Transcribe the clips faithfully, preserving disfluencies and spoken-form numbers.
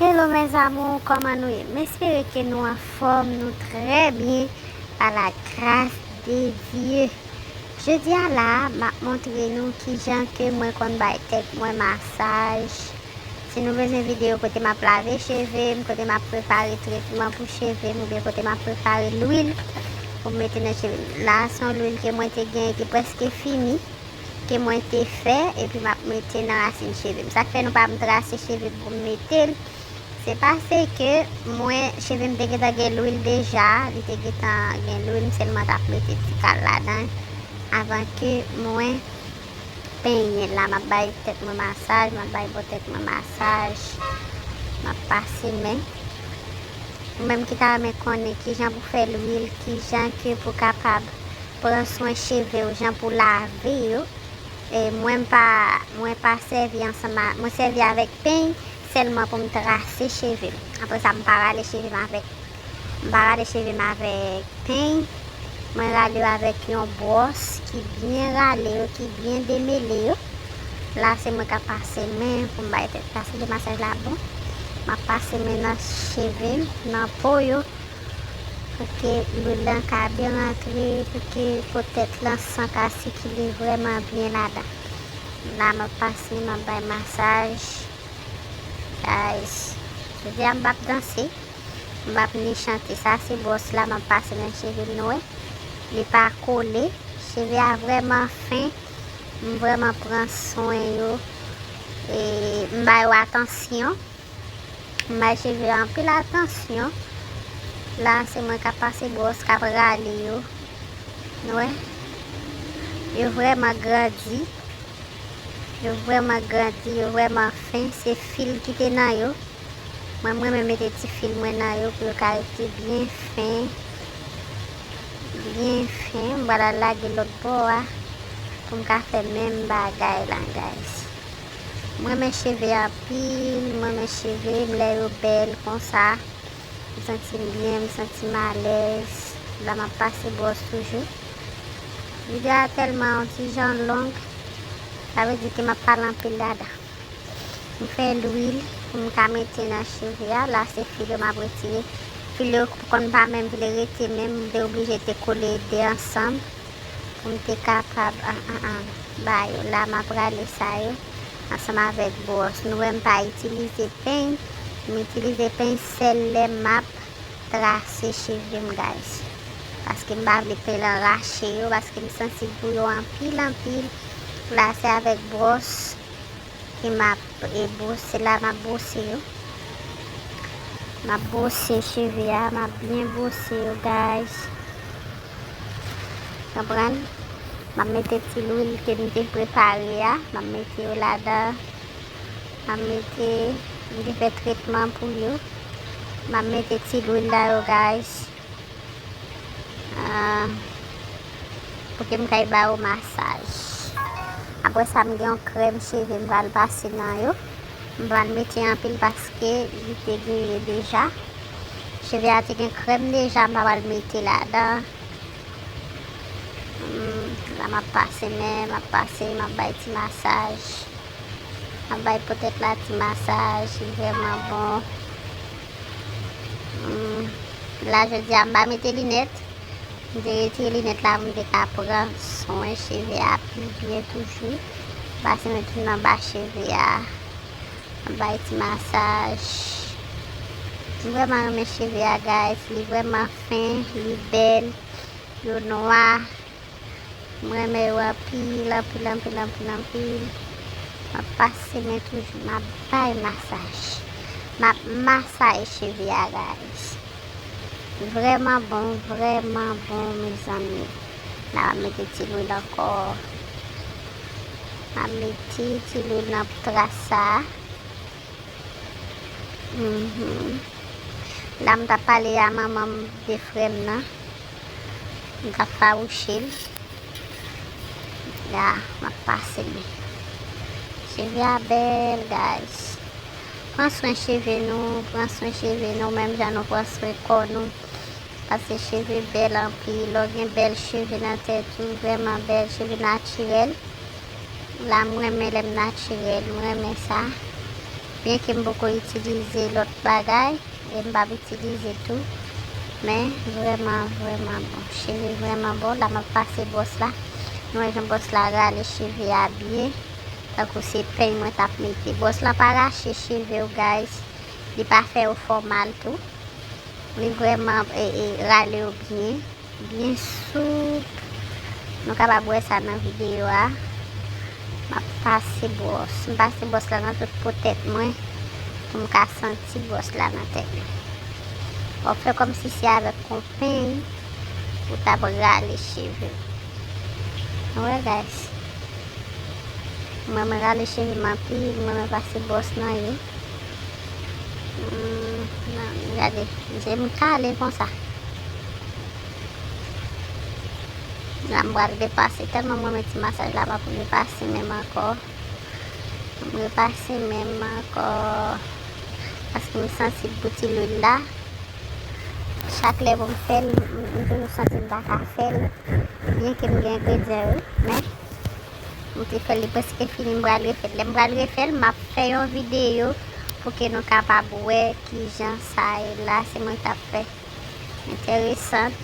Hello mes amours, kòman nou ye? M espere ke nou anfòm, nou trè byen, pa la gras de Dye. Jodi a la, m ap montre nou kijan ke mwen konn bay tèt mwen masaj. Si nou bezwen videyo kote m ap lave cheve m, kote m ap prepare tretman pou cheve m, oubyen kote m ap prepare lwil pou m mete nan cheve m. La, se yon lwil ke mwen te gen ki prèske fini, ke mwen te fè, epi m ap mete nan rasin cheve m. Sa k fè nou pa m trase cheve m pou m mete l, se paske mwen, cheve m te gentan gen lwil deja, li te gentan gen lwil, m sèlman t ap mete ti kal ladan avan ke mwen penyen l. La, m ap bay tèt mwen masaj, m ap bay bò tèt mwen masaj, m ap pase men. Ou menm ki ta renmen konnen kijan pou fè lwil, kijan ke pou kapab pran swen cheve w, jan pou lave yo. E mwen m pa, mwen pa sèvi ansanm a, mwen sèvi avèk peny sèlman pou m trase cheve m. Apre sa, m pa rale cheve m avèk, m pa rale cheve m avèk peny. Mwen rale yo avèk yon bwòs ki byen rale yo, ki byen demele yo. La, se mwen k ap pase men pou m bay tèt la. Se demasaj la bon. M ap pase men nan cheve m, nan po yo. Pou ke lwil lan ka byen rantre, pou ke po tèt lan san ka sikile vrèman byen ladan. La, m ap pase, m ap bay masaj. Guys, jodi a m p ap danse, m p ap ni chante. Sa se bwòs la, m ap pase nan cheve m, nou wè. Li pa kole. Cheve a vrèman fen. M vrèman pran swen yo. E m ba yo atansyon. M bay cheve anpil atansyon. La, se mwen k ap pase bwòs, k ap rale yo. Nou wè? Yo vrèman grandi. Yo vrèman grandi, yo vrèman fen. Se fil ki te nan yo. Mwen, mwen renmen mete ti fil mwen nan yo pou yo ka rete byen fen. Byen fen. M pral al lage lòt bò a pou m ka fè menm bagay la, guys. Mwen renmen cheve anpil, mwen renmen cheve m lè yo bèl konsa. M santi m byen, m santi m alèz. La m ap pase bwòs toujou. Videyo a tèlman yon ti jan long, sa vle di ke m ap pale anpil ladan. M fè lwil pou m ka mete nan cheve a. La se fil yo m ap retire. Fil yo konn pa menm vle rete menm, m te oblije te kole de ansanm pou m te kapab, an, an, an, ba yo. La, m ap rale sa yo ansanm avèk bwòs. Nou wè m pa itilize peny, m itilize peny sèl lè m ap trase cheve m, guys. Paske m pa vle peny lan rache yo, paske m sansib pou yo anpil, anpil. La, se avèk bwòs ke m ap, e, bwose la, m ap bwose yo. M ap bwose cheve a, m ap byen bwose yo, guys. Konprann? M ap mete ti lwil ke m te prepare a, m ap mete yo ladan. M ap mete, m te fè tretman pou yo. M ap mete ti lwil la yo, guys. Ah, pou ke m kay ba yo masaj. Apre sa, m gen yon krèm cheve m pral pase nan yo. M pral mete anpil paske li te griye deja. Cheve a te gen krèm deja, m pa pral mete ladan. Hmm, la m ap pase men, m ap pase, m ap bay ti masaj. M ap bay po tèt la ti masaj, li vrèman bon. Hmm, la jodi a m pa mete linèt. M te retire linèt la pou m te ka pran swen cheve a pi byen toujou. Pase men tou nan ba cheve a. M ap bay ti masaj. M vrèman renmen cheve a, guys. Li vrèman fen, li bèl, yo nwa. M renmen yo anpil, anpil, anpil, anpil, anpil. M ap pase men toujou, m ap bay masaj. M ap masaye cheve a, guys. Vrèman bon, vrèman bon, mezanmi. La, m ap mete ti lwil ankò. M ap mete ti lwil nan tras sa a. Mhm. La, m t ap pale a manman m de frè m nan. M t ap fawouche l. La, m ap pase men. Cheve a bèl, guys. Pran swen cheve nou, pran swen cheve nou, menm jan nou pran swen kò nou. Paske cheve bèl anpil. Lè w gen bèl cheve nan tèt ou, vrèman bèl, cheve natirèl. La, m renmen lè m natirèl, m renmen sa. Byenke m poko itilize lòt bagay, e m p ap itilize tou, men vrèman, vrèman bon. Cheve vrèman bon. La m ap pase bwòs la. Nou wè jan bwòs la rale cheve a byen. Tankou se peny mwen t ap mete. Bwòs la pa rache cheve w, guys. Li pa fè yo fè w mal tou. Li vrèman, e, e, rale yo byen, byen soup. Nou kapab wè sa nan videyo a. M ap pase bwòs. M pase bwòs la nan tout po tèt mwen pou m ka santi bwòs la nan tèt mwen. W ap fè kòmsi se avèk yon peny ou t ap rale cheve w. Nou wè, guys. Mwen, mwen rale cheve m anpil, mwen, mwen pase bwòs nan yo. Hmm, nan, gade, je m kale konsa. La, m pral repase, tèlman mwen mete masaj la, m ap repase menm ankò. M repase menm ankò, paske m santi bouti lwil la. Chak lè pou m fè l, m, m toujou santi m pa ka fè l, byenke m gen engredyan yo, men m te fè l, li prèske fini, m pral refè l. Lè m pral refè l, m ap fè yon videyo pou ke nou kapab wè kijan sa ye la, se mwen k ap fè. Enteresan.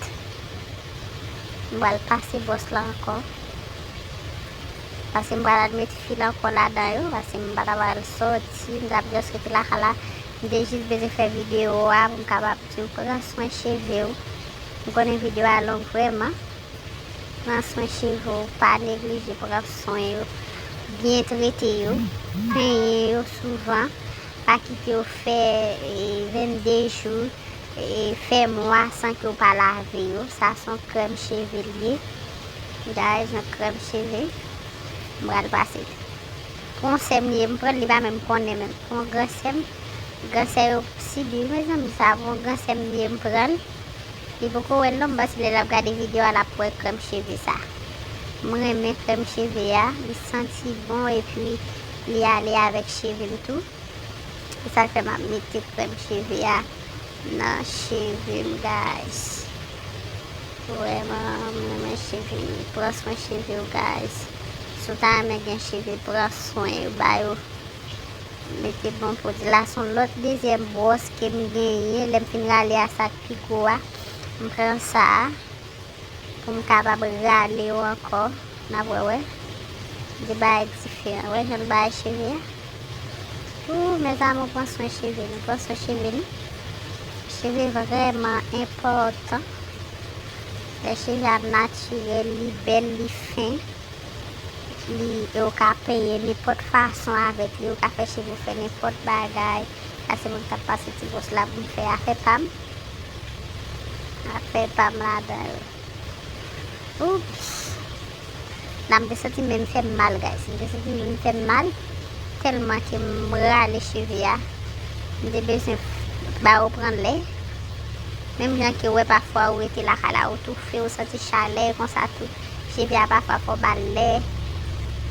M pral pase bwòs la ankò. Paske m pral al met fil ankò ladan yo, paske m pa ta pral sòti, m t ap just rete lakay la. M te jis bezwen fè videyo a pou m kapab di w pran swen cheve w. M konnen videyo a long vrèman. Pran swen cheve w, pa neglije pran swen yo. Byen trete yo, penyen yo souvan, pa kite yo fè, e, vennde jou, e, fè mwa san ke w pa lave yo. Sa se yon krèm cheve l ye. Guys, yon krèm cheve. M pral pase. Pou yon sè m li ye, m pran l, li pa menm konnen menm. Pou yon gran sè m, gran sè yo sibi wi, mezanmi, sa pou yon gran sè m li ye, m pran l. Li poko wè l non, m panse lè l ap gade videyo a, l ap wè krèm cheve sa. M renmen krèm cheve a, li santi bon epi li ale avèk cheve m tou. Se sa k fè m ap mete krèm cheve a nan cheve m, guys. Vrèman, m renmen cheve m. Pran swen cheve w, guys. Si w ta renmen gen cheve, pran swen yo, ba yo. Mete bon pwodui. La se yon lòt dezyèm bwòs ke m genyen. Lè m fin rale a sa k pi gwo a, m pran sa a pou m kapab rale yo ankò. N ap wè, wè. De bagay diferan. Wè jan l bay cheve a. Ooh, mes amours, pran swen cheve nou. Pran swen cheve nou. Cheve vrèman enpòtan. Lè cheve ap natirèl, li bèl, li fen. Li, e w ka penyen nenpòt fason avèk li, ou ka fè cheve w fè nenpòt bagay. Sa se mwen ki t ap pase ti bwòs la pou m fè afè pa m. Afè pa m ladan yo. Oups! La, m te santi men m fè m mal, guys. M te santi men m fè m mal tèlman ke m rale cheve a. M te bezwen ba yo pran lè. Menm jan ke w wè pafwa ou rete lakay la, ou toufe, ou santi chalè konsa tou. Cheve a pafwa fò w ba l lè.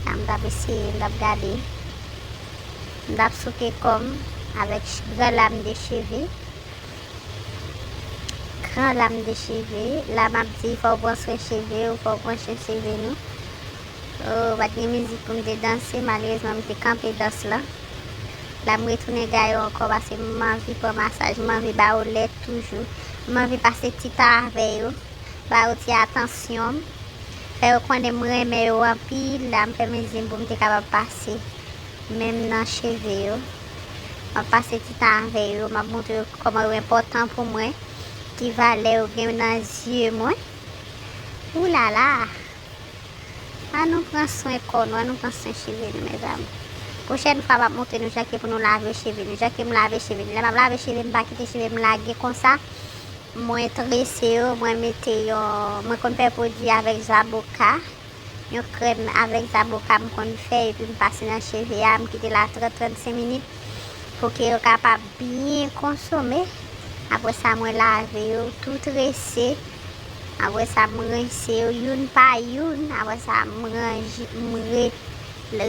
La, m t ap eseye, m t ap gade. M t ap souke kò m avèk ch-, gran lam de cheve. Gran lam de cheve. La, m ap di, fò w pran swen cheve w, fò w pran swen cheve nou. Oh, pa t gen mizik pou m te danse, malerezman, m te kanpe dans lan. La, m retounen gaye yo ankò paske m anvi pran masaj, m anvi ba yo lè toujou. M anvi pase ti tan avè yo, ba yo ti atansyon m, fè yo konnen m renmen yo anpil. La, m fèmen zye m pou m te kapab pase men m nan cheve yo. M ap pase ti tan avè yo, m ap montre yo kòman yo enpòtan pou mwen, ki valè yo gen nan zye mwen. Oulala! Ann nou pran swen kò nou, ann nou pran swen cheve nou, mes amours. Pwochèn fwa, m ap montre nou jan ke pou nou lave cheve nou, jan ke m lave cheve nou. Lè m ap lave cheve m, pa kite cheve m lage konsa. Mwen trese yo, mwen mete yon, mwen konn fè pwodui avèk zaboka. Yon krèm avèk zaboka m konn fè, epi m pase nan cheve a, m kite l a trant, trannsenk minit pou ke yo kapab byen konsome. Apre sa, mwen lave yo tou trese. Apre sa, m rense yo youn pa youn. Apre sa, m ranje, m re-,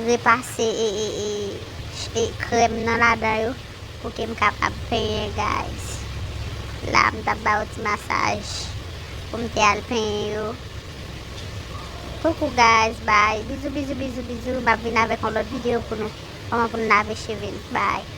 repase e, e, e, e krèm nan ladan yo pou ke m kapab penyen, guys. La, m t ap ba yo ti masaj pou m te al penyen yo. Koukou, guys, bye. Bizou, bizou, bizou, bizou. M ap vin avèk yon lòt videyo pou nou. Kòman pou nou lave cheve nou. Bye.